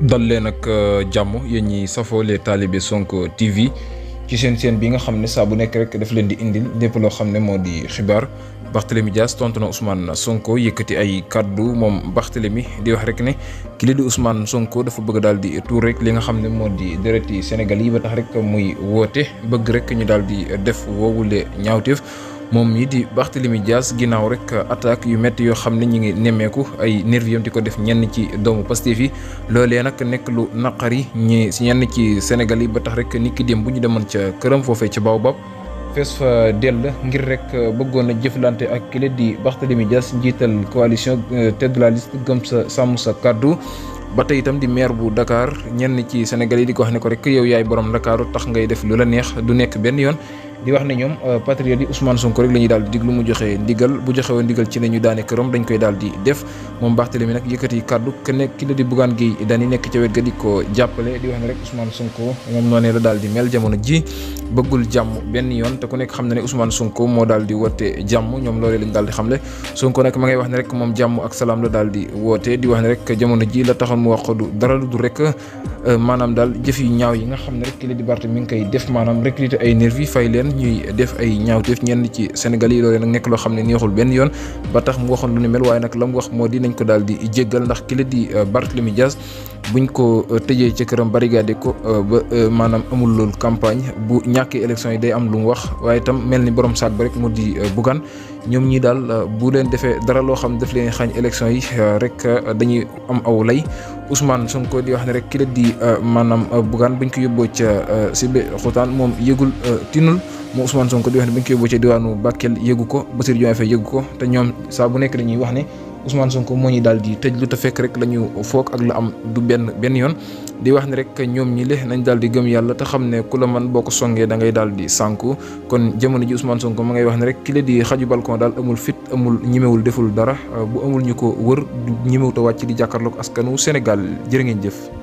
dal leen ak jàmm yéen ñi safoo les talibé Sonko TV ci seen bi nga xam ne saa bu nekk rek daf leen di indil lépp loo xam ne moo di xibaar. Barthélémy Dias tontu na Ousmane Sonko yëkkati ay kaddu moom Barthélémy di wax rek ne ki li di Ousmane Sonko dafa bëgg daal di tuur rek li nga xam ne moo di dereti Sénégal yi ba tax rek muy woote bëgg rek ñu daal di def woowule ñaawteef. moom mii di Barthélémy Dias ginnaaw rek attaque yu métti yoo xam ne ñi ngi nemmeeku ay nervis di ko def ñenn ci doomu Pastef yi loolee nag nekk lu naqari si ñenn ci Sénégal yi ba tax rek nit ki dem bu ñu demoon ca këram foofee ca Baobab fees fa dell ngir rek bëggoon a jëflante ak kile di Barthélémy Dias njiital coalition tête de la liste gëm sa sàmm sa kàddu ba tey itam di maire bu Dakar ñenn ci Sénégal yi di ko wax ne ko rek yow yaay borom Dakar tax ngay def lu la neex du nekk benn yoon. di wax ne ñoom patriote yi Ousmane Sonko rek la ñuy daal di diglu mu joxe ndigal bu joxe woon ndigal ci ne ñu daane këram dañ koy daal di def moom Barthélémy nag yëkkati kàddu ke ne ki la di Bougane Gueye Dany nekk ca wet ga di ko jàppale di wax ne rek Ousmane Sonko moom noonee la daal di mel jamono ji bëggul jàmm benn yoon te ku nekk xam na ne Ousmane Sonko moo daal di woote jàmm ñoom loolee lañ daal di xamle Sonko nag ma ngay wax ne rek moom jàmm ak salaam la daal di woote di wax ne rek jamono ji la taxoon mu wax du dara lu dul rek maanaam daal jëf yu ñaaw yi nga xam ne rek ki la di Barthélémy mi ngi koy def maanaam recruter ay nervi fay leen ñuy def ay ñaawteef ñenn ci Sénégal yi loolee nag nekk loo xam ne neexul benn yoon ba tax mu waxoon lu ne mel waaye nag la mu wax moo di nañ ko daal di jéggal ndax ki la di Barthélémy Dias buñ ko tëjee ci këram barricade ko ba maanaam amul loolu campagne bu ñàkkee élection yi day am lu mu wax waaye itam mel ni borom saak ba rek mu di Bougane ñoom ñii daal bu leen defee dara loo xam daf leen xañ élection yi rek dañuy am aw lay Ousmane Sonko di wax ne rek ki la di maanaam Bougane buñ ko yóbboo ca Sibé Xotaan moom yëgul tinul moom Ousmane Sonko di wax ne buñ ko yóbboo ca diwaanu Bakel yëgu ko Bassirou Diomaye Faye yëgu ko te ñoom saa bu nekk dañuy wax ne Ousmane Sonko moo ñu daal di tëj lu te fekk rek la ñu foog ak la am du benn yoon di wax ne rek ñoom ñi le nañ daal di gëm yàlla te xam ne ku la man boo ko songee da ngay daal di sànku kon jamono ji Ousmane Sonko ma ngay wax ne rek ki la di xaju balcon daal amul fit amul ñimewul deful dara bu amul ñu ko wër du ñimewut a wàcc di jàkkaarloog askanu Sénégal jërë ngeen jëf.